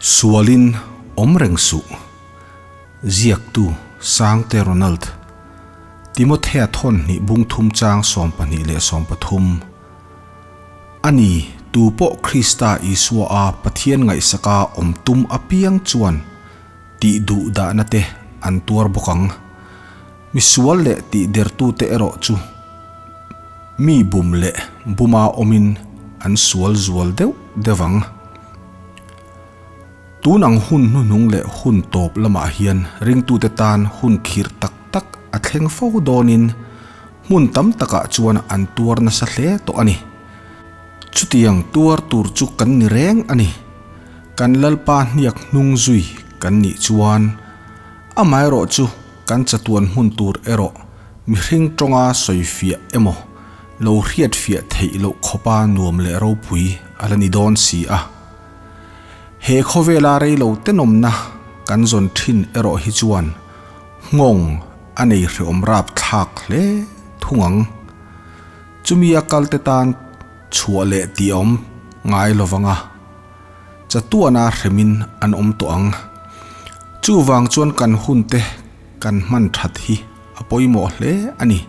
Sualin awm reng suh. Ziaktu, Sangte Ronald. Timothea thawn hnih bung thum chang 12 leh 13. A ni, tu pawh Krista Isua a Pathian ngaihsaka awm tum apiang chuan tih duh dahna te an tuar bawk ang. Misual leh tih dertute erawh chu mi bum leh buma awmin an sual zual deuh deuh ang. Tun ang hun hnuhnung leh hun tawp lamah hian ringtute tan hun khirh tak tak a thleng fo dawnin hmun tam takah chuan an tuar nasa hle tawh a ni. Chutiang tuar tur chu kan ni reng a ni. Kan Lalpa hniak hnung zui kan nih chuan amaherawh chu kan chatuan hmun tur erawh mihring tawnga sawifiah emaw lo hriatfiah theih loh khawpa nuam leh ropui a la ni dawn si a. He khawvela reilo tenawmna kan zawn thin erawh hi chuan nghawng a nei hreawm rap thlak hle thung ang. Chumi a kalte tan chhuah leh tih a awm ngai lovang a, chatuana hremin an awm tawh ang. Chuvang chuan kan hunte kan hman that hi a pawimawh hle a ni.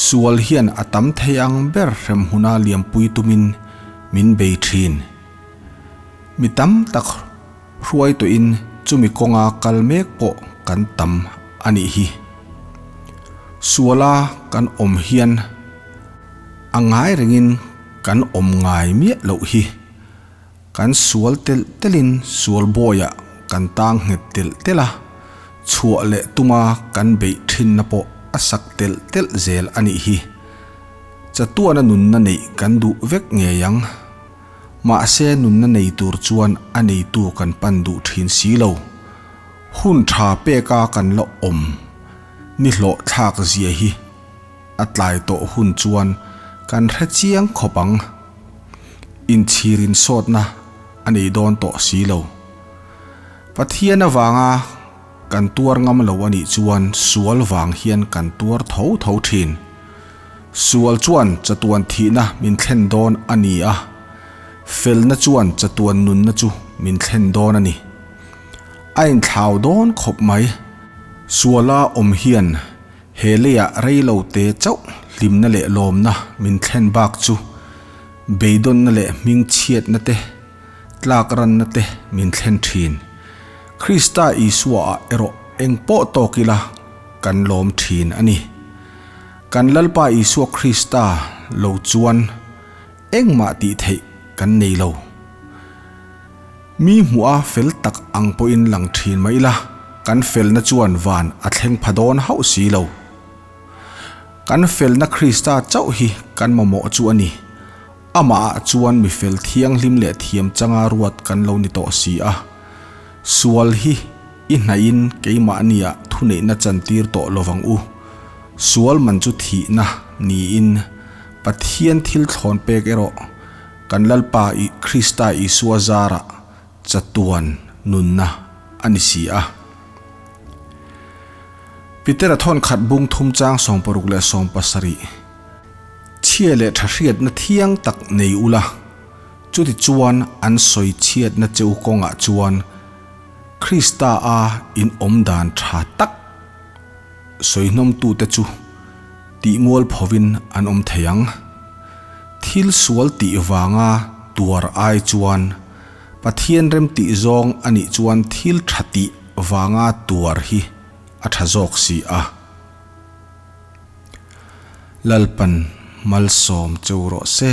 Sual hian a tam thei ang ber hremhmuna liampui tumin min bei thin. Mi tam tak hruai tawhin chumi kawnga kal mek pawh kan tam a nih hi. Suala kan awm hian a ngai rengin kan awm ngai miah loh hi. Kan sual telh telhin sual bawiah kan tang nghet telh telh a, chhuah leh tuma kan beih thinna pawh a sak telh telh zel a nih hi. Chatuana nunna neih kan duh vek ngei ang. Mahse nunna nei tur chuan a neitu kan pan duh thin si lo. Hun tha peka kan la awm ni hlawh thlak zia hi a tlai tawh hun chuan kan hre chiang khawp ang. Inchhir insawtna a nei dawn tawh si lo. Pathian avanga kan tuar ngam lo a nih chuan sual vang hian kan tuar tho tho thin. Sual chuan chatuan thihna min thlen dawn a ni a, felna chuan chatuan nunna chu min thlen dawn a ni. A inthlau dawn khawp mai. Suala awm hian He leiah reilo te chauh hlimna leh lawmna min thlen bak chu beidawnna leh hmingchhiatna te, tlakranna te min thlen thin. Krista Isua ah erawh eng pawh tawk ila kan lawm thin a ni. Kan Lalpa Isua Krista lo chuan engmah tih theih kan nei lo. Mi hmuh a fel tak ang pawhin lang thin mah ila, kan felna chuan van a thleng pha dawn hauh si lo. Kan felna Krista chauh hi kan mamawh chu a ni. Amahah chuan mi fel thianghlim leh thiam changa ruat kan lo ni tawh si a. Sual hi i hnaihin keimahniah thuneihna chantir tawh lovang u. Sual man chu thihna niin Pathian thil thlawn pek erawh Kan Lalpa i Krista Isua zarah chatuan nunna a ni si a. Petera thawn khat bung thum chang 60 leh 70 Chhia leh tha hriatna thiang tak nei ula, chuti chuan an sawi chhiatna cheu kawngah chuan Krista a in awm dan tha tak sawihnawmtute chu tih mual phovin an awm thei ang. Thil sual tih vanga tuar ai chuan Pathian rem tih zawng a nih chuan thil tha tih vanga tuar hi a tha zawk si a. Lalpan malsawm cheu rawh se.